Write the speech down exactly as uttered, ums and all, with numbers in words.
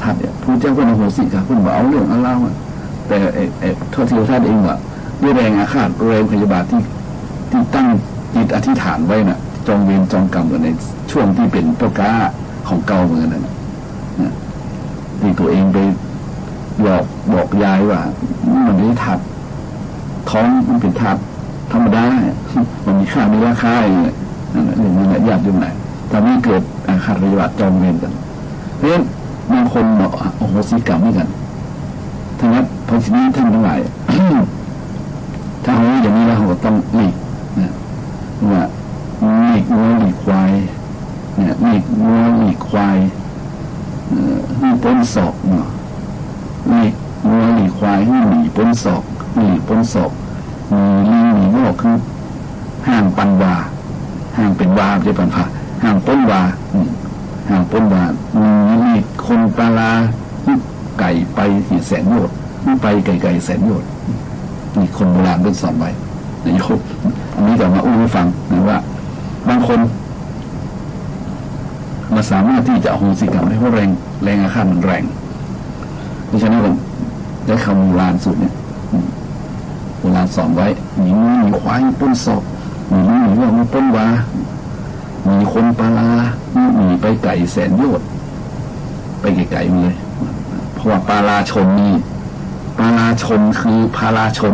ทัดเนี่ย พระเจ้าเปิ้นอโหสิกรรม เปิ้นบ่เอาเรื่องเอาราวอะ แต่ไอ้ ไอ้โทษทีทัดเองว่า ด้วยแรงอาฆาต แรงพยาบาทตี้ ตี้ตั้งจิตอธิษฐานไว้น่ะ จองเวรจองกรรมกั๋นในช่วงตี้เป๋นป้อก๊าของเก่าเหมือนกั๋นน่ะ นะ ตี้ตั๋วเองไปหลอกบอกยายว่า มันเป๋นธาตุทอง มันเป๋นธาตุธรรมดา มันมีค่ามีราคาอย่างเงี้ย นั่นแหละ เรื่องนั้นแหละ ญาติโยมหลาย ถ้ามีเกิดอาฆาตพยาบาทจองเวรกั๋น เพราะฉะนั้นบางคนเนาะ อโหสิกรรมเหมือนกั๋น ถ้างั้น เพราะฉะนั้นท่านทั้งหลาย ถ้าเฮาอย่างนี้แล้ว เฮาก็ต้องหลีกนะ ว่าหลีกงัวหลีกควาย เนี่ย หลีกงัวหลีกควาย เอ่อ หื้อป๊นศอกเนาะ หลีกงัวหลีกควาย หื้อหนีป๊นศอก หื้อหลีกป๊นศอก หนีลิงหนีงอก คือ ห่างปันวา ห่างเป๋นวา บ่ใจ้ปันวา ห่างป๊นวา อืม ห่างป๊นวา หนีหลีกคนปาลา หื้อไก๋ไปแสนโยชน์ หื้อไปไก๋ๆแสนโยชน์ นี่คนโบราณเปิ้นสอนไว้นะโยม อันนี้จะมาอู้หื้อฟังนะว่า บางคน บ่สามารถตี้จะอโหสิกรรมได้ เพราะแรง แรงอาฆาตมันแรง เพราะฉะนั้นก็ได้กำโบราณสูตรเนี่ย อืม โบราณสอนไว้ หนีงัวหนีควายป๊นศอก หนีลิงหนีงอกป๊นวา หนีคนปาลา หนีไปไก๋แสนโยชน์ ไปไก๋ๆมาเลย เพราะว่าปาลาชนนี่ ปาลาชนคือพาลาชน